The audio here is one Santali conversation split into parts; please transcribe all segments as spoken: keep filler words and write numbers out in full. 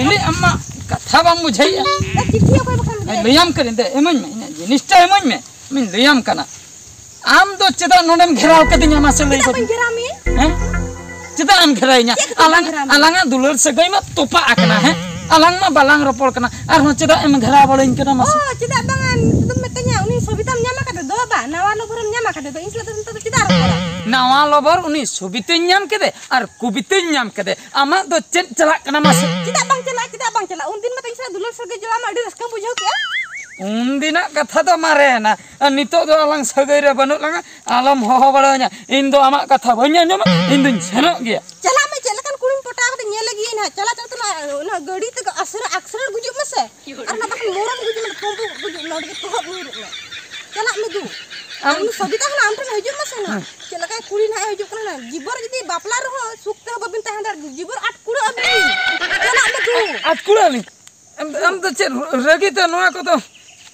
ᱤᱞᱤ ᱟᱢᱟᱜ ᱠᱟᱛᱷᱟ ᱵᱟᱢ ᱵᱩᱡᱷᱟᱹᱣᱮᱫᱼᱟ᱾ ᱮ, ᱪᱤᱴᱷᱤ ᱚᱠᱚᱭ ᱵᱟᱠᱷᱟᱱ ᱵᱩᱡᱷᱟᱹᱣᱮᱫᱼᱟ? ᱞᱟᱹᱭᱟᱢ ᱠᱟᱹᱱᱟᱹᱧ ᱫᱮ, ᱤᱢᱟᱹᱧ ᱢᱮ, ᱤᱧᱟᱹᱜ ᱡᱤᱱᱤᱥᱴᱟ ᱤᱢᱟᱹᱧ ᱢᱮ᱾ ᱤᱧ ᱞᱟᱹᱭᱟᱢ ᱠᱟᱱᱟ᱾ ᱟᱢ ᱫᱚ ᱪᱮᱫᱟᱜ ᱱᱚᱰᱮᱢ ᱜᱷᱮᱨᱟᱣ ᱠᱟᱹᱫᱤᱧᱟ ᱢᱟᱥᱮ ᱞᱟᱹᱭ ᱪᱮᱫᱟᱜ ᱠᱟᱹᱫᱤᱧ? ᱵᱟᱹᱧ ᱜᱷᱮᱨᱟᱣ ᱢᱮᱭᱟ? ᱦᱮᱸ? ᱪᱮᱫᱟᱜ ᱮᱢ ᱜᱷᱮᱨᱟᱣᱤᱧᱟ? ᱪᱮᱫ ᱠᱷᱟᱹᱛᱤᱨ ᱟᱞᱟᱝ ᱵᱟᱹᱧ ᱜᱷᱮᱨᱟᱣ ᱢᱮᱭᱟ? ᱟᱞᱟᱝᱟᱜ ᱫᱩᱞᱟᱹᱲ ᱥᱟᱹᱜᱟᱹᱭ ᱢᱟ ᱛᱚᱯᱟᱜ ᱟᱠᱟᱱᱟ, ᱦᱮᱸ? ᱟᱞᱟᱝ ᱢᱟ ᱵᱟᱞᱟᱝ ᱨᱚᱯᱚᱲ ᱠᱟᱱᱟ, ᱟᱨᱦᱚᱸ ᱪᱮᱫᱟᱜ ᱮᱢ ᱜᱷᱮᱨᱟᱣ ᱵᱟᱲᱟᱧ ᱠᱟᱱᱟ ᱢᱟᱥᱮ? ᱚ, ᱪᱮᱫᱟᱜ ᱵᱟᱝ ᱟᱢ ᱢᱮᱛᱟᱧᱟ? ᱩᱱᱤ ᱥᱚᱵᱤᱛᱟᱢ ᱧᱟᱢ ᱟᱠᱟᱫᱮ ᱫᱚ ᱵᱟ, ᱱᱟᱣᱟ ᱞᱚᱵᱚᱨᱮᱢ ᱧᱟᱢ ᱟᱠᱟᱫᱮ ᱫᱚ, ᱤᱧ ᱥᱟᱞᱟᱜ ᱫᱚ ᱱᱤᱛᱚᱜ ᱫᱚ ᱪᱮᱫᱟᱜ ᱨᱚᱯᱚᱲᱟ? ᱱᱟᱣᱟ ᱞᱚᱵᱚᱨ ᱩᱱᱤ ᱥᱚᱵᱤᱛᱟᱧ ᱧᱟᱢ ᱠᱮᱫᱮ ᱟᱨ ᱠᱚᱵᱤᱛᱟᱧ ᱧᱟᱢ ᱠᱮᱫᱮ, ᱟᱢᱟᱜ ᱫᱚ ᱪᱮᱫ ᱪᱟᱞᱟᱜ ᱠᱟᱱᱟ ᱢᱟᱥᱮ? ᱪᱮᱫᱟᱜ ᱵᱟᱝ ᱪᱟᱞᱟᱜᱼᱟ? ᱪᱮᱫᱟᱜ ᱵᱟᱝ ᱪᱟᱞᱟᱜᱼᱟ? ᱩᱱᱫᱤᱱ ᱢᱟᱛᱚ ᱤᱧ ᱥᱟᱞᱟᱜ ᱫᱩᱞᱟᱹᱲ ᱥᱟᱹᱜᱟᱹᱭ ᱡᱚᱲᱟᱣ ᱢᱟ ᱟᱹᱰᱤ ᱨᱟᱹᱥᱠᱟᱹᱢ ᱵᱩᱡᱷᱟᱹᱣ ᱠᱮᱜᱼᱟ᱾ ᱩᱱᱫᱤᱱᱟᱜ ᱠᱟᱛᱷᱟ ᱫᱚ ᱢᱟᱨᱮᱭᱮᱱᱟ, ᱟᱨ ᱱᱤᱛᱚᱜ ᱫᱚ ᱟᱞᱟᱝ ᱥᱟᱹᱜᱟᱹᱭ ᱨᱮ ᱵᱟᱹᱱᱩᱜ ᱞᱟᱝᱟ᱾ ᱟᱞᱚᱢ ᱦᱚᱦᱚ ᱵᱟᱲᱟᱣᱟᱹᱧᱟ, ᱤᱧ ᱫᱚ ᱟᱢᱟᱜ ᱠᱟᱛᱷᱟ ᱵᱟᱹᱧ ᱟᱸᱡᱚᱢᱟ, ᱤᱧ ᱫᱚᱧ ᱥᱮᱱᱚᱜ ᱜᱮᱭᱟ᱾ ᱪᱟᱞᱟᱜ ᱢᱮ, ᱪᱮᱫ ᱞᱮᱠᱟᱱ ᱠᱩᱲᱤᱢ ᱯᱚᱴᱟᱣ ᱠᱟᱫᱮ ᱧᱮᱞ ᱞᱮᱜᱮᱭᱟᱹᱧ ᱱᱟᱦᱟᱜ᱾ ᱪᱟᱞᱟᱜ ᱪᱟᱞᱟᱜ ᱛᱮ ᱚᱱᱟ, ᱚᱱᱟ ᱜᱟᱹᱰᱤ ᱛᱮ ᱟᱥᱨᱟ ᱟᱠᱥᱨᱟ ᱜᱩᱡᱩᱜ ᱢᱮᱥᱮ, ᱟᱨ ᱚᱱᱟ ᱵᱟᱠᱷᱟᱱ ᱢᱚᱨᱚᱢ ᱜᱩᱡᱩᱜ ᱢᱮ, ᱛᱚᱢᱵᱩ ᱜᱩᱡᱩᱜ ᱢᱮ, ᱚᱸᱰᱮ ᱜᱮ ᱛᱚᱦᱚᱵ ᱧᱩᱨᱩᱜ ᱢᱮ᱾ ᱪᱟᱞᱟᱜ ᱢᱮ ᱫᱩ᱾ ᱟᱨ ᱟᱢ ᱩᱱᱤ ᱥᱚᱵᱤᱛᱟ ᱠᱷᱚᱱᱟᱜ ᱟᱢ ᱴᱷᱮᱱ ᱦᱤᱡᱩᱜ ᱢᱮᱥᱮ ᱱᱟᱦᱟᱜ᱾ ᱦᱮᱸ᱾ ᱪᱮᱫ ᱞᱮᱠᱟᱱ ᱠᱩᱲᱤ ᱱᱟᱦᱟᱜ ᱮ ᱦᱤᱡᱩᱜ ᱠᱟᱱᱟ ᱱᱟᱦᱟᱜ᱾ ᱡᱤᱵᱚᱱ ᱨᱮ ᱡᱩᱫᱤ ᱵᱟᱯᱞᱟ ᱨᱮᱦᱚᱸ ᱥᱩᱠ ᱛᱮᱦᱚᱸ ᱵᱟᱵᱤᱱ ᱛᱟᱦᱮᱸ ᱫᱟᱲᱮᱭᱟᱜᱼᱟ, ᱡᱤᱵᱚᱱ ᱟᱴ ᱠᱩᱲᱟᱹᱜ ᱟᱹᱵᱤᱱ᱾ ᱪᱟᱞᱟᱜ ᱢᱮ ᱫᱩ᱾ ᱟᱴ ᱠᱩᱲᱟᱹᱜ ᱟᱹᱞᱤᱧ? ᱟᱢ, ᱟᱢ ᱫᱚ ᱪᱮᱫ ᱨᱟᱹᱜᱤ ᱛᱮ ᱱᱚᱣᱟ ᱠᱚᱫᱚ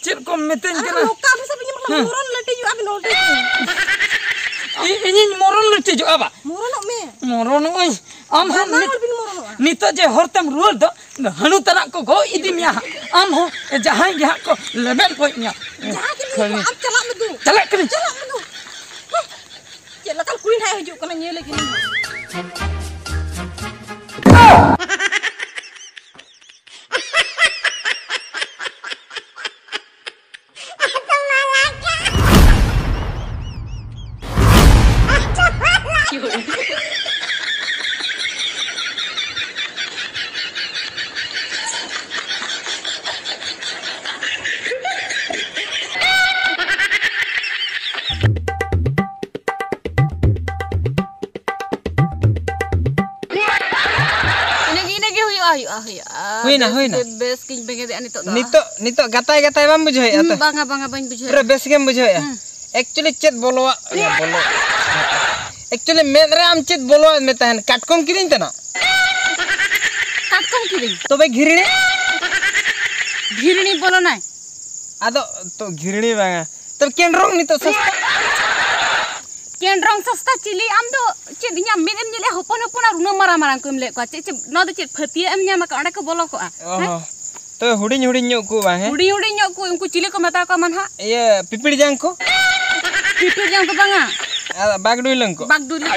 ᱪᱮᱫ ᱠᱚᱢ ᱢᱤᱛᱟᱹᱧ ᱟᱨ ᱠᱟᱱᱟ? ᱱᱚᱝᱠᱟ ᱟᱹᱵᱤᱱ ᱥᱟᱶ ᱤᱧ ᱦᱮᱸ᱾ ᱢᱚᱨᱚᱱ ᱞᱟᱹᱴᱤᱡᱚᱜᱼᱟ ᱵᱤᱱ ᱚᱸᱰᱮ ᱜᱮ᱾ ᱤ-, ᱤᱧᱤᱧ ᱢᱚᱨᱚᱱ ᱞᱟᱹᱴᱤᱡᱚᱜᱼᱟ ᱵᱟ? ᱢᱚᱨᱚᱱᱚᱜ ᱢᱮ᱾ ᱢᱚᱨᱚᱱᱚᱜ ᱟᱹᱧ᱾ ᱟᱢ ᱦᱚᱸ ᱵᱟᱱᱟ ᱱᱤᱛ-, ᱦᱚᱲ ᱵᱤᱱ ᱢᱚᱨᱚᱱᱚᱜᱼᱟ᱾ ᱱᱤᱛᱚᱜ ᱡᱮ ᱦᱚᱨ ᱛᱮᱢ ᱨᱩᱣᱟᱹᱲ ᱫᱚ, ᱦᱟᱹᱬᱩ ᱛᱟᱱᱟᱜ ᱠᱚ ᱜᱚᱡ ᱤᱫᱤ ᱢᱮᱭᱟ ᱦᱟᱸᱜ᱾ ᱟᱢ ᱦᱚᱸ ᱡᱟᱦᱟᱸᱭ ᱜᱮ ᱦᱟᱸᱜ ᱠᱚ ᱞᱮᱵᱮᱫ ᱜᱚᱡ ᱢᱮᱭᱟ᱾ ᱡᱟᱦᱟᱸ ᱜᱮ ᱢᱮᱱᱟᱜ ᱠᱷᱟᱹᱞᱤ ᱠᱚᱣᱟ, ᱟᱢ ᱪᱟᱞᱟᱜ ᱢᱮ ᱫᱩ᱾ ᱪᱟᱞᱟᱜ ᱠᱟᱹᱱᱟᱹᱧ᱾ ᱪᱟᱞᱟᱜ ᱢᱮ ᱫᱩ᱾ ᱦᱩᱸ᱾ ᱪᱮᱫ ᱞᱮᱠᱟᱱ ᱠᱩᱲᱤ ᱱᱟᱦᱟᱜ ᱦᱤᱡᱩᱜ ᱠᱟᱱᱟ, ᱧᱮᱞᱮ ᱠᱟᱹᱱᱟᱹᱧ ᱦᱟᱸᱜ᱾ ᱤᱱᱟᱹᱜᱮ, ᱤᱱᱟᱹᱜᱮ ᱦᱩᱭᱩᱜᱼᱟ, ᱦᱩᱭᱩᱜᱼᱟ, ᱦᱩᱭᱩᱜᱼᱟ᱾ ᱦᱩᱭᱱᱟ, ᱵᱮᱥ ᱦᱩᱭᱱᱟ᱾ ᱜᱮ, ᱵᱮᱥ ᱜᱤᱧ ᱵᱮᱸᱜᱮᱫᱮᱜᱼᱟ ᱱᱤᱛᱚᱜ ᱫᱚ᱾ ᱱᱤᱛᱚᱜ, ᱱᱤᱛᱚᱜ ᱜᱟᱛᱟᱭ ᱜᱟᱛᱟᱭ ᱵᱟᱢ ᱵᱩᱡᱷᱟᱹᱣᱮᱫᱼᱟ ᱛᱚ? ᱦᱩᱸ, ᱵᱟᱝᱟ, ᱵᱟᱝᱟ, ᱵᱟᱹᱧ ᱵᱩᱡᱷᱟᱹᱣᱮᱫᱼᱟ᱾ ᱯᱩᱨᱟᱹ ᱵᱮᱥ ᱜᱮᱢ ᱵᱩᱡᱷᱟᱹᱣᱮᱫᱼᱟ᱾ ᱦᱩᱸ᱾ Actually ᱪᱮᱫ ᱵᱚᱞᱚᱣᱟᱜ, ᱤᱭᱟᱹ, ᱵᱚᱞᱚ᱾ Actually ᱢᱮᱫ ᱨᱮ ᱟᱢ ᱪᱮᱫ ᱵᱚᱞᱚᱣᱟᱫ ᱢᱮ ᱛᱟᱦᱮᱱ? ᱠᱟᱴᱠᱚᱢ ᱠᱤᱨᱤᱧ ᱛᱟᱱᱟ? ᱠᱟᱴᱠᱚᱢ ᱠᱤᱨᱤᱧ? ᱛᱚᱵᱮ ᱜᱷᱤᱨᱲᱤ? ᱜᱷᱤᱨᱲᱤ ᱵᱚᱞᱚᱱᱟᱭ᱾ ᱟᱫᱚ ᱛᱚ ᱜᱷᱤᱨᱲᱤ ᱵᱟᱝᱟ, ᱛᱚᱵᱮ ᱠᱮᱱᱰᱨᱚᱝ ᱱᱤᱛᱚᱜ ᱥᱚᱥᱛᱟ᱾ ᱠᱮᱱᱰᱨᱚᱝ ᱥᱚᱥᱛᱟ ᱪᱤᱞᱤ, ᱟᱢ ᱫᱚ ᱪᱮᱫ ᱤᱧᱟᱜ ᱢᱮᱫ ᱮᱢ ᱧᱮᱞᱮᱜᱼᱟ? ᱦᱚᱯᱚᱱ ᱦᱚᱯᱚᱱ ᱟᱨ ᱩᱱᱟᱹᱜ ᱢᱟᱨᱟᱝ ᱢᱟᱨᱟᱝ ᱠᱚ ᱮᱢ ᱞᱮᱫ ᱠᱚᱣᱟ᱾ ᱪᱮᱫ, ᱪᱮᱫ, ᱱᱚᱣᱟ ᱫᱚ ᱪᱮᱫ ᱯᱷᱟᱹᱛᱭᱟᱹ ᱮᱢ ᱧᱟᱢ ᱟᱠᱟᱫ, ᱚᱸᱰᱮ ᱠᱚ ᱵᱚᱞᱚ ᱠᱚᱜᱼᱟ? ᱚ ᱦᱮᱸ? ᱦᱚᱸ᱾ ᱛᱚᱵᱮ ᱦᱩᱰᱤᱧ ᱦᱩᱰᱤᱧ ᱧᱚᱜ ᱠᱚ ᱵᱟᱝ, ᱦᱮᱸ? ᱦᱩᱰᱤᱧ ᱦᱩᱰᱤᱧ ᱧᱚᱜ ᱠᱚ, ᱩᱱᱠᱩ ᱪᱤᱞᱤ ᱠᱚ ᱢᱮᱛᱟ ᱠᱚᱣᱟ ᱢᱟ ᱱᱟᱦᱟᱜ? ᱤᱭᱟᱹ, ᱯᱤᱯᱤᱲ ᱡᱟᱝ ᱠᱚ? ᱯᱤᱯᱤᱲ ᱡᱟᱝ ᱫᱚ ᱵᱟᱝᱟ᱾ ᱟᱨ ᱵᱟᱜᱽᱰᱩᱭᱞᱟᱹᱝ ᱠᱚ? ᱵᱟᱜᱽᱰᱩᱭᱞᱟᱹᱝ᱾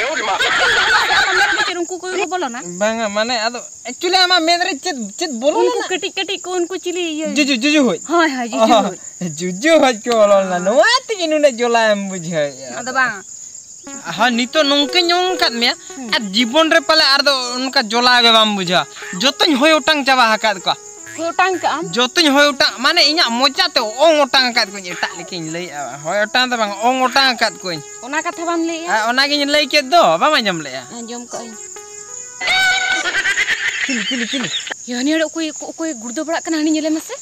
ᱪᱮᱫ ᱩᱱᱠᱩ ᱠᱚᱜᱮ ᱠᱚ ᱵᱚᱞᱚᱱᱟ? ᱵᱟᱝᱟ, ᱢᱟᱱᱮ ᱟᱫᱚ actually ᱟᱢᱟᱜ ᱢᱮᱫ ᱨᱮ ᱪᱮᱫ, ᱪᱮᱫ ᱵᱚᱞᱚ ᱩᱱᱠᱩ ᱞᱮᱱᱟ? ᱠᱟᱹᱴᱤᱡ ᱠᱟᱹᱴᱤᱡ ᱠᱚ, ᱩᱱᱠᱩ ᱪᱤᱞᱤ ᱤᱭᱟᱹ? ᱡᱩᱡᱩ, ᱡᱩᱡᱩ ᱦᱚᱡ᱾ ᱦᱳᱭ, ᱦᱳᱭ, ᱡᱩᱡᱩ ᱚ, ᱦᱚᱡ᱾ ᱡᱩᱡᱩ ᱦᱚᱡ ᱠᱚ ᱵᱚᱞᱚ ᱞᱮᱱᱟ, ᱱᱚᱣᱟ ᱛᱮᱜᱮ ᱱᱩᱱᱟᱹᱜ ᱡᱚᱞᱟᱭᱮᱢ ᱵᱩᱡᱷᱟᱹᱣᱮᱫᱼᱟ᱾ ᱟᱫᱚ ᱵᱟᱝ᱾ ᱦᱮᱸ, ᱱᱤᱛᱚᱜ ᱱᱚᱝᱠᱟᱧ ᱚᱝ ᱟᱠᱟᱫ ᱢᱮᱭᱟ, ᱦᱩᱸ᱾ ᱟᱨ ᱡᱤᱵᱚᱱ ᱨᱮ ᱯᱟᱞᱮ ᱟᱨ ᱫᱚ ᱚᱱᱠᱟ ᱡᱚᱞᱟ ᱜᱮ ᱵᱟᱢ ᱵᱩᱡᱷᱟᱹᱣᱟ᱾ ᱡᱚᱛᱚᱧ ᱦᱚᱭ ᱚᱴᱟᱝ ᱪᱟᱵᱟ ᱟᱠᱟᱫ ᱠᱚᱣᱟ᱾ ᱦᱚᱭ ᱚᱴᱟᱝ ᱠᱟᱜᱼᱟᱢ? ᱡᱚᱛᱚᱧ ᱦᱚᱭ ᱚᱴᱟᱝ, ᱢᱟᱱᱮ ᱤᱧᱟᱹᱜ ᱢᱚᱪᱟ ᱛᱮ ᱚᱝ ᱚᱴᱟᱝ ᱟᱠᱟᱫ ᱠᱚᱣᱟᱧ, ᱮᱴᱟᱜ ᱞᱮᱠᱟᱧ ᱞᱟᱹᱭᱮᱫᱼᱟ, ᱦᱚᱭ ᱚᱴᱟᱝ ᱫᱚ ᱵᱟᱝ, ᱚᱝ ᱚᱴᱟᱝ ᱟᱠᱟᱫ ᱠᱚᱣᱟᱧ᱾ ᱚᱱᱟ ᱠᱟᱛᱷᱟ ᱵᱟᱢ ᱞᱟᱹᱭᱮᱫᱼᱟ? ᱟᱨ ᱚᱱᱟᱜᱤᱧ ᱞᱟᱹᱭ ᱠᱮᱫ ᱫᱚ, ᱵᱟᱢ ᱟᱸᱡᱚᱢ ᱞᱮᱫᱼᱟ? ᱟᱸᱡᱚᱢ ᱠᱟᱜ ᱟᱹᱧ᱾ ᱪᱤᱞᱤ, ᱪᱤᱞᱤ, ᱪᱤᱞᱤ? ᱭᱟ, ᱦᱟᱹᱱᱤ ᱦᱚᱲ ᱚᱠᱚᱭ, ᱚᱠᱚᱭ ᱜᱩᱲᱫᱟᱹ ᱵᱟᱲᱟᱜ ᱠᱟᱱᱟ, ᱦᱟᱹᱱᱤ ᱧᱮᱞᱮ ᱢᱮᱥᱮ᱾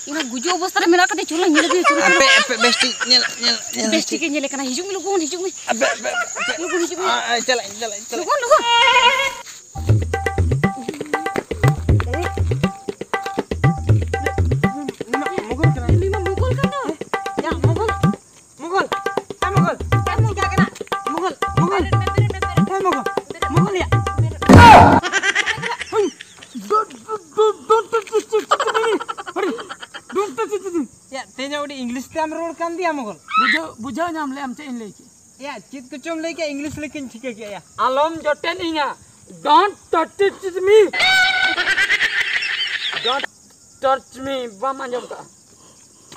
ᱤᱧ ᱢᱟ ᱜᱩᱡᱩᱜ ᱚᱵᱚᱥᱛᱟ ᱨᱮ ᱢᱮᱱᱟᱜ ᱠᱟᱫᱤᱧ, ᱪᱚᱞᱚ ᱧᱮᱞ ᱟᱹᱜᱩᱭᱟ, ᱪᱚᱞᱚ, ᱪᱚᱞᱚ᱾ ᱟᱯᱮ, ᱟᱯᱮ, ᱵᱮᱥ ᱴᱷᱤᱠ ᱧᱮᱞ, ᱧᱮᱞ, ᱧᱮᱞ ᱵᱮᱥ ᱴᱷᱤᱠ᱾ ᱴᱷᱤᱠ ᱮ ᱧᱮᱞᱮ ᱠᱟᱱᱟ, ᱦᱤᱡᱩᱜ ᱢᱮ ᱞᱚᱜᱚᱱ, ᱦᱤᱡᱩᱜ ᱢᱮ᱾ ᱟᱯᱮ, ᱟᱯᱮ, ᱟᱯᱮ᱾ ᱞᱚᱜᱚᱱ, ᱦᱤᱡᱩᱜ ᱢᱮ᱾ ᱟᱭ, ᱪᱟᱞᱟᱜ ᱤᱧ, ᱪᱟᱞᱟᱜ ᱤᱧ, ᱪᱟᱞᱟᱜ ᱞᱚᱜᱚᱱ, ᱞᱚᱜᱚᱱ᱾ ᱤᱧ᱾ ᱩᱱᱤ ᱢᱟ ᱢᱚᱜᱚᱞ ᱠᱟᱱᱟᱭ᱾ ᱩᱱᱤ ᱢᱟ ᱢᱚᱜᱚᱞ ᱠᱟᱱ ᱫᱚ᱾ ᱭᱟ, ᱢᱚᱜᱚᱞ᱾ ᱢᱚᱜᱚᱞ, ᱮ ᱢᱚᱜᱚᱞ, ᱪᱮᱫ ᱮᱢ ᱪᱤᱠᱟᱹᱜ ᱠᱟᱱᱟ? ᱢᱚᱜᱚᱞ, ᱢᱚᱜᱚᱞ, ᱵᱮᱨᱮᱫ ᱢᱮ, ᱵᱮᱨᱮᱫ ᱢᱮ, ᱵᱮᱨᱮᱫ ᱢᱮ᱾ ᱮ ᱢᱚᱜᱚᱞ, ᱵᱮᱨᱮᱫ ᱢᱮ᱾ ᱢᱚᱜᱚᱞ ᱭᱟ᱾ ᱦᱩᱭ, don't, don't, don't, don't touch it, touch it, touch it, hurry, don't touch it, touch it. ᱭᱟ, ᱛᱮᱦᱮᱧ ᱟᱹᱰᱤ English ᱛᱮᱢ ᱨᱚᱲ ᱠᱟᱱ ᱫᱚᱭᱟ ᱢᱚᱜᱚᱞ᱾ ᱵᱩᱡᱷᱟᱹᱣ, ᱵᱩᱡᱷᱟᱹᱣ ᱧᱟᱢ ᱞᱮᱜᱼᱟᱢ ᱪᱮᱫ ᱤᱧ ᱞᱟᱹᱭ ᱠᱮᱫ? ᱭᱟ, ᱪᱮᱫ ᱠᱚᱪᱚᱢ ᱞᱟᱹᱭ ᱠᱮᱫ, English ᱞᱮᱠᱟᱧ ᱴᱷᱤᱠᱟᱹ ᱠᱮᱫᱼᱟ ᱭᱟ᱾ ᱟᱞᱚᱢ ᱡᱚᱴᱮᱫ ᱤᱧᱟ, don't touch it, touch me. Don't touch me, ᱵᱟᱢ ᱟᱸᱡᱚᱢ ᱠᱟᱜᱼᱟ?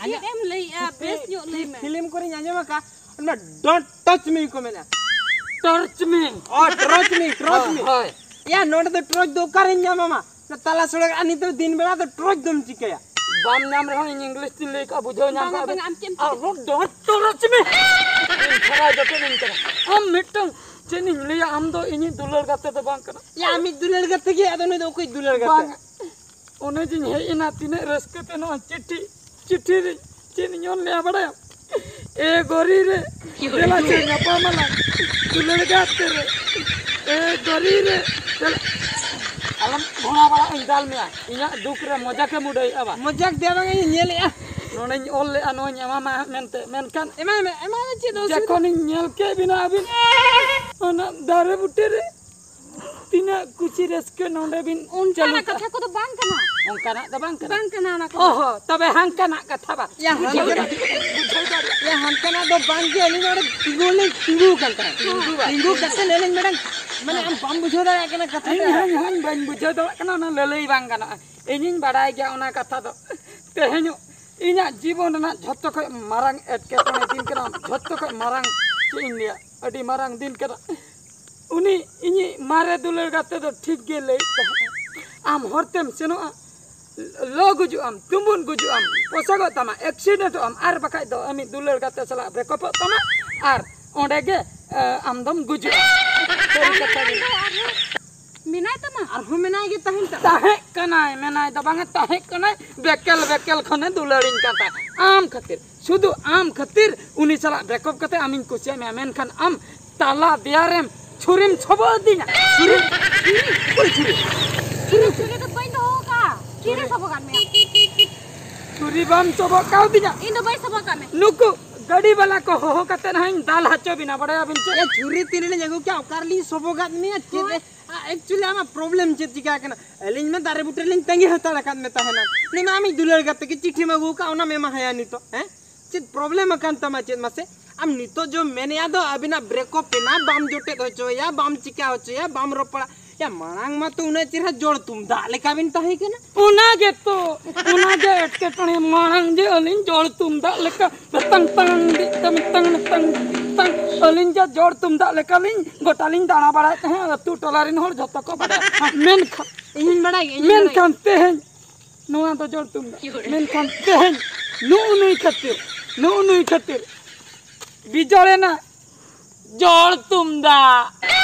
ᱪᱮᱫ ᱮᱢ ᱞᱟᱹᱭᱮᱜᱼᱟ? ᱵᱮᱥ ᱧᱚᱜ ᱞᱟᱹᱭ ᱢᱮ᱾ ᱯᱷᱤᱞᱢ ᱠᱚᱨᱮᱧ ᱟᱸᱡᱚᱢ ᱟᱠᱟᱫ, ᱚᱱᱟ don't touch me ᱠᱚ ᱢᱮᱱᱟ᱾ Torch me. ᱚ, torch me, torch me. ᱦᱳᱭ᱾ ᱭᱟ, ᱱᱚᱰᱮ ᱫᱚ torch ᱫᱚ ᱚᱠᱟᱨᱮᱧ ᱧᱟᱢᱟ ᱢᱟ? ᱚᱱᱟ ᱛᱟᱞᱟ ᱥᱚᱲᱚᱠ ᱟᱨ ᱱᱤᱛᱚᱜ ᱫᱤᱱ ᱵᱮᱲᱟ ᱫᱚ torch ᱫᱚᱢ ᱪᱤᱠᱟᱹᱭᱟ? ᱵᱟᱢ ᱧᱟᱢ ᱨᱮᱦᱚᱸ ᱤᱧ English ᱛᱤᱧ ᱞᱟᱹᱭ ᱠᱟᱜᱼᱟ, ᱵᱩᱡᱷᱟᱹᱣ ᱧᱟᱢ ᱵᱟᱝᱟ, ᱠᱟᱜᱼᱟ ᱵᱮᱱ? ᱵᱟᱝᱟ, ᱟᱢ ᱪᱮᱫ ᱮᱢ ᱟᱨᱦᱚᱸ don't touch me. ᱤᱧ ᱪᱷᱟᱲᱟ ᱡᱚᱴᱮᱫ ᱤᱧ ᱠᱟᱱᱟ᱾ ᱟᱢ ᱢᱤᱫᱴᱟᱝ ᱪᱮᱫ ᱤᱧ ᱞᱟᱹᱭᱟ, ᱟᱢ ᱫᱚ ᱤᱧᱤᱡ ᱫᱩᱞᱟᱹᱲ ᱜᱟᱛᱮ ᱫᱚ ᱵᱟᱝ ᱠᱟᱱᱟ᱾ ᱭᱟ, ᱟᱢᱤᱡ ᱫᱩᱞᱟᱹᱲ ᱜᱟᱛᱮ ᱜᱮ, ᱟᱫᱚ ᱱᱩᱭ ᱫᱚ ᱚᱠᱚᱭ ᱫᱩᱞᱟᱹᱲ ᱜᱟᱛᱮ? ᱵᱟᱝ᱾ ᱚᱱᱮ ᱡᱮᱧ ᱦᱮᱡ ᱮᱱᱟ, ᱛᱤᱱᱟᱹᱜ ᱨᱟᱹᱥᱠᱟᱹ ᱛᱮ ᱱᱚᱣᱟ ᱪᱤᱴᱷᱤ, ᱪᱤᱴᱷᱤ ᱨᱮ ᱪᱮᱫ ᱤᱧ ᱚᱞ ᱞᱮᱜᱼᱟ ᱵᱟᱲᱟᱭᱟᱢ? ᱮ ᱜᱚᱨᱤ ᱨᱮ, ᱫᱮᱞᱟ ᱪᱚ ᱧᱟᱯᱟᱢ ᱟᱞᱟᱝ, ᱫᱩᱞᱟᱹᱲ ᱜᱟᱛᱮ ᱨᱮ᱾ ᱮ ᱜᱚᱨᱤ ᱨᱮ, ᱫᱮᱞᱟ᱾ ᱟᱞᱚᱢ ᱜᱷᱚᱲᱟ ᱵᱟᱲᱟᱜ, ᱤᱧ ᱫᱟᱞ ᱢᱮᱭᱟ᱾ ᱤᱧᱟᱹᱜ ᱫᱩᱠ ᱨᱮ ᱢᱚᱡᱟᱠ ᱮᱢ ᱩᱰᱟᱹᱣᱮᱫᱼᱟ ᱵᱟ? ᱢᱚᱡᱟᱠ ᱫᱮ ᱵᱟᱝ, ᱤᱧ ᱧᱮᱞᱮᱫᱼᱟ᱾ ᱱᱚᱰᱮᱧ ᱚᱞ ᱞᱮᱜᱼᱟ, ᱱᱚᱣᱟᱧ ᱮᱢᱟᱢᱟ ᱦᱟᱸᱜ ᱢᱮᱱᱛᱮ, ᱢᱮᱱᱠᱷᱟᱱ ᱮᱢᱟᱭ ᱢᱮ, ᱮᱢᱟᱭ ᱢᱮ, ᱪᱮᱫ ᱚᱥᱩᱵᱤᱫᱷᱟ? ᱡᱚᱠᱷᱚᱱᱤᱧ ᱧᱮᱞ ᱠᱮᱫ ᱵᱤᱱᱟ ᱟᱹᱵᱤᱱ ᱚᱱᱟ ᱫᱟᱨᱮ ᱵᱩᱴᱟᱹ ᱨᱮ, ᱛᱤᱱᱟᱹᱜ ᱠᱩᱥᱤ ᱨᱟᱹᱥᱠᱟᱹ ᱱᱚᱰᱮ ᱵᱤᱱ ᱚᱱᱠᱟᱱᱟᱜ ᱪᱟᱹᱞᱩ ᱠᱟᱜ᱾ ᱠᱟᱛᱷᱟ ᱠᱚᱫᱚ ᱵᱟᱝ ᱠᱟᱱᱟ᱾ ᱚᱱᱠᱟᱱᱟᱜ ᱫᱚ ᱵᱟᱝ ᱠᱟᱱᱟ᱾ ᱵᱟᱝ ᱠᱟᱱᱟ ᱚᱱᱟ ᱠᱚᱫᱚ᱾ ᱚᱦᱚ, ᱛᱚᱵᱮ ᱦᱟᱱᱠᱟᱱᱟᱜ ᱠᱟᱛᱷᱟ ᱵᱟᱝ᱾ ᱭᱟ, ᱵᱩᱡᱷᱟᱹᱣ ᱦᱟᱱᱠᱟᱱᱟᱜ, ᱫᱟᱲᱮᱭᱟᱜ᱾ ᱵᱩᱡᱷᱟᱹᱣ ᱫᱟᱲᱮᱭᱟᱜ᱾ ᱭᱟ, ᱦᱟᱱᱠᱟᱱᱟᱜ ᱫᱚ ᱵᱟᱝ ᱜᱮ, ᱟᱹᱞᱤᱧ ᱱᱚᱰᱮ ᱛᱤᱸᱜᱩ ᱞᱤᱧ ᱛᱤᱸᱜᱩ ᱟᱠᱟᱱ ᱛᱟᱦᱮᱸᱫ᱾ ᱛᱤᱸᱜᱩ ᱵᱟ᱾ ᱛᱤᱸᱜᱩ ᱠᱟᱛᱮ ᱞᱟᱹᱭ ᱞᱤᱧ ᱢᱮᱰᱟᱢ, ᱢᱟᱱᱮ ᱟᱢ ᱵᱟᱢ ᱵᱩᱡᱷᱟᱹᱣ ᱫᱟᱲᱮᱭᱟᱜ ᱠᱟᱱᱟ ᱠᱟᱛᱷᱟ ᱦᱟᱹᱧ, ᱴᱟᱜ᱾ ᱦᱟᱹᱧ, ᱦᱟᱹᱧ, ᱵᱟᱹᱧ ᱵᱩᱡᱷᱟᱹᱣ ᱫᱟᱲᱮᱭᱟᱜ ᱠᱟᱱᱟ, ᱚᱱᱟ ᱞᱟᱹᱞᱟᱹᱭ ᱵᱟᱝ ᱜᱟᱱᱚᱜᱼᱟ᱾ ᱤᱧᱤᱧ ᱵᱟᱲᱟᱭ ᱜᱮᱭᱟ ᱚᱱᱟ ᱠᱟᱛᱷᱟ ᱫᱚ᱾ ᱛᱮᱦᱮᱧᱚᱜ ᱤᱧᱟᱹᱜ ᱡᱤᱵᱚᱱ ᱨᱮᱱᱟᱜ ᱡᱷᱚᱛᱚ ᱠᱷᱚᱱ ᱢᱟᱨᱟᱝ ᱮᱴᱠᱮᱴᱚᱬᱮ ᱫᱤᱱ ᱠᱟᱱᱟ, ᱡᱷᱚᱛᱚ ᱠᱷᱚᱱ ᱢᱟᱨᱟᱝ, ᱪᱮᱫ ᱤᱧ ᱞᱟᱹᱭᱟ, ᱟᱹᱰᱤ ᱢᱟᱨᱟᱝ ᱫᱤᱱ ᱠᱟᱱᱟ᱾ ᱩᱱᱤ ᱤᱧᱤᱡ ᱢᱟᱨᱮ ᱫᱩᱞᱟᱹᱲ ᱜᱟᱛᱮ ᱫᱚ ᱴᱷᱤᱠ ᱜᱮ ᱞᱟᱹᱭᱮᱫ ᱛᱟᱦᱮᱸᱫ, "ᱟᱢ ᱦᱚᱨ ᱛᱮᱢ ᱥᱮᱱᱚᱜᱼᱟ, ᱞᱚ ᱜᱩᱡᱩᱜ ᱟᱢ, ᱛᱩᱢᱵᱩᱱ ᱜᱩᱡᱩᱜ ᱟᱢ, ᱯᱚᱥᱟᱜᱚᱜ ᱛᱟᱢᱟ, ᱮᱠᱥᱤᱰᱮᱱᱴᱚᱜ ᱟᱢ, ᱟᱨ ᱵᱟᱠᱷᱟᱡ ᱫᱚ ᱟᱢᱤᱡ ᱫᱩᱞᱟᱹᱲ ᱜᱟᱛᱮ ᱥᱟᱞᱟᱜ ᱵᱨᱮᱠᱚᱯᱚᱜ ᱛᱟᱢᱟ, ᱟᱨ ᱚᱸᱰᱮ ᱜᱮ, ᱮ, ᱟᱢ ᱫᱚᱢ ᱜᱩᱡᱩᱜᱼᱟ᱾" ᱥᱟᱹᱨᱤ ᱠᱟᱛᱷᱟ ᱜᱮ᱾ ᱢᱮᱱᱟᱭ ᱛᱟᱢᱟ? ᱟᱨᱦᱚᱸ ᱢᱮᱱᱟᱭ ᱜᱮ ᱛᱟᱦᱮᱱ ᱛᱟᱢᱟ? ᱛᱟᱦᱮᱸ ᱠᱟᱱᱟᱭ, ᱢᱮᱱᱟᱭ ᱫᱚ ᱵᱟᱝᱟ, ᱛᱟᱦᱮᱸ ᱠᱟᱱᱟᱭ, ᱵᱮᱠᱮᱞ ᱵᱮᱠᱮᱞ ᱠᱷᱚᱱᱮ ᱫᱩᱞᱟᱹᱲᱤᱧ ᱠᱟᱱ ᱛᱟᱦᱮᱸᱫ᱾ ᱟᱢ ᱠᱷᱟᱹᱛᱤᱨ, ᱥᱩᱫᱷᱩ ᱟᱢ ᱠᱷᱟᱹᱛᱤᱨ ᱩᱱᱤ ᱥᱟᱞᱟᱜ ᱵᱨᱮᱠᱚᱯ ᱠᱟᱛᱮ ᱟᱢᱤᱧ ᱠᱩᱥᱤᱭᱟᱜ ᱢᱮᱭᱟ, ᱢᱮᱱᱠᱷᱟᱱ ᱟᱢ ᱛᱟᱞᱟ ᱫᱮᱭᱟ ᱨᱮᱢ ᱪᱷᱩᱨᱤᱢ ᱥᱚᱵᱚ ᱟᱹᱫᱤᱧᱟ᱾ ᱪᱷᱩᱨᱤ? ᱚᱠᱚᱭ ᱪᱷᱩᱨᱤ? ᱤᱧ ᱫᱚ ᱪᱷᱩᱨᱤ ᱫᱚ ᱵᱟᱹᱧ ᱫᱚᱦᱚ ᱟᱠᱟᱫᱼᱟ᱾ ᱛᱤᱨᱮ ᱥᱚᱵᱚ ᱠᱟᱜ ᱢᱮᱭᱟ? ᱪᱷᱩᱨᱤ ᱵᱟᱢ ᱥᱚᱵᱚ ᱠᱟᱣᱫᱤᱧᱟ? ᱤᱧ ᱫᱚ ᱵᱟᱹᱧ ᱥᱚᱵᱚ ᱠᱟᱜ ᱢᱮ᱾ ᱱᱩᱠᱩ ᱜᱟᱹᱰᱤ ᱵᱟᱞᱟ ᱠᱚ ᱦᱚᱦᱚ ᱠᱟᱛᱮ ᱦᱟᱸᱜ ᱤᱧ ᱫᱟᱞ ᱦᱚᱪᱚ ᱵᱤᱱᱟ, ᱵᱟᱲᱟᱭᱟᱵᱤᱱ ᱪᱮᱫ? ᱮ, ᱪᱷᱩᱨᱤ ᱛᱤᱨᱮᱞᱤᱧ ᱟᱹᱜᱩ ᱠᱮᱜᱼᱟ, ᱚᱠᱟ ᱨᱮᱞᱤᱧ ᱥᱚᱵᱚ ᱠᱟᱫ ᱢᱮᱭᱟ? ᱪᱮᱫ ᱦᱳᱭ᱾ ᱮ, ᱟ, actually ᱟᱢᱟᱜ problem ᱪᱮᱫ ᱪᱤᱠᱟ ᱠᱟᱱᱟ? ᱟᱹᱞᱤᱧ ᱢᱟ ᱫᱟᱨᱮ ᱵᱩᱴᱟᱹ ᱨᱮᱞᱤᱧ ᱛᱟᱺᱜᱤ ᱦᱟᱛᱟᱲ ᱟᱠᱟᱫ ᱢᱮ ᱛᱟᱦᱮᱱᱟ᱾ ᱩᱱᱤ ᱢᱟ ᱟᱢᱤᱡ ᱫᱩᱞᱟᱹᱲ ᱜᱟᱛᱮ ᱜᱮ ᱪᱤᱴᱷᱤᱢ ᱟᱹᱜᱩ ᱟᱠᱟᱫ, ᱚᱱᱟᱢ ᱮᱢᱟᱦᱟᱭᱟ ᱱᱤᱛᱚᱜ, ᱦᱮᱸ? ᱪᱮᱫ problem ᱟᱠᱟᱱ ᱛᱟᱢᱟ ᱪᱮᱫ ᱢᱟᱥᱮ? ᱟᱢ ᱱᱤᱛᱚᱜ ᱡᱚᱢ ᱢᱮᱱᱮᱜᱼᱟ ᱫᱚ ᱟᱹᱵᱤᱱᱟᱜ breakup ᱮᱱᱟ, ᱵᱟᱢ ᱡᱚᱴᱮᱫ ᱦᱚᱪᱚᱭᱟ, ᱵᱟᱢ ᱪᱤᱠᱟ ᱦᱚᱪᱚᱭᱟ, ᱵᱟᱢ ᱨᱚᱯᱚᱲᱟ᱾ ᱭᱟ, ᱢᱟᱲᱟᱝ ᱢᱟ ᱛᱚ ᱩᱱᱟᱹᱜ ᱪᱮᱦᱨᱟ ᱡᱚᱲ ᱛᱩᱢᱫᱟᱜ ᱞᱮᱠᱟ ᱵᱤᱱ ᱛᱟᱦᱮᱸ ᱠᱟᱱᱟ᱾ ᱚᱱᱟ ᱜᱮᱛᱚ, ᱚᱱᱟ ᱜᱮ ᱮᱴᱠᱮᱴᱚᱬᱮ᱾ ᱢᱟᱲᱟᱝ ᱡᱮ ᱟᱹᱞᱤᱧ ᱡᱚᱲ ᱛᱩᱢᱫᱟᱜ ᱞᱮᱠᱟ ᱢᱤᱫᱴᱟᱝ ᱛᱟᱝ ᱫᱤ ᱛᱟᱝ ᱢᱤᱫᱴᱟᱝ ᱢᱤᱫᱴᱟᱝ ᱛᱟᱝ, ᱟᱹᱞᱤᱧ ᱡᱮ ᱡᱚᱲ ᱛᱩᱢᱫᱟᱜ ᱞᱮᱠᱟᱞᱤᱧ ᱜᱚᱴᱟᱞᱤᱧ ᱫᱟᱬᱟ ᱵᱟᱲᱟᱭ ᱛᱟᱦᱮᱸᱫ, ᱟᱹᱛᱩ ᱴᱚᱞᱟ ᱨᱮᱱ ᱦᱚᱲ ᱡᱷᱚᱛᱚ ᱠᱚ ᱵᱟᱰᱟᱭᱟ᱾ ᱢᱮᱱᱠᱷᱟᱱ, ᱤᱧ ᱵᱟᱰᱟᱭ ᱜᱮ, ᱤᱧ ᱵᱟᱰᱟᱭ ᱢᱮᱱᱠᱷᱟᱱ ᱛᱮᱦᱮᱧ ᱱᱚᱣᱟ ᱫᱚ ᱡᱚᱲ ᱛᱩᱢᱫᱟᱜ᱾ ᱢᱮᱱᱠᱷᱟᱱ ᱛᱮᱦᱮᱧ ᱱᱩᱜᱼᱩ ᱱᱩᱭ ᱠᱷᱟᱹᱛᱤᱨ, ᱱᱩᱜᱼᱩ ᱱᱩᱭ ᱠᱷᱟᱹᱛᱤᱨ ᱵᱤᱡᱚᱲ ᱮᱱᱟ ᱡᱚᱲ ᱛᱩᱢᱫᱟᱜ᱾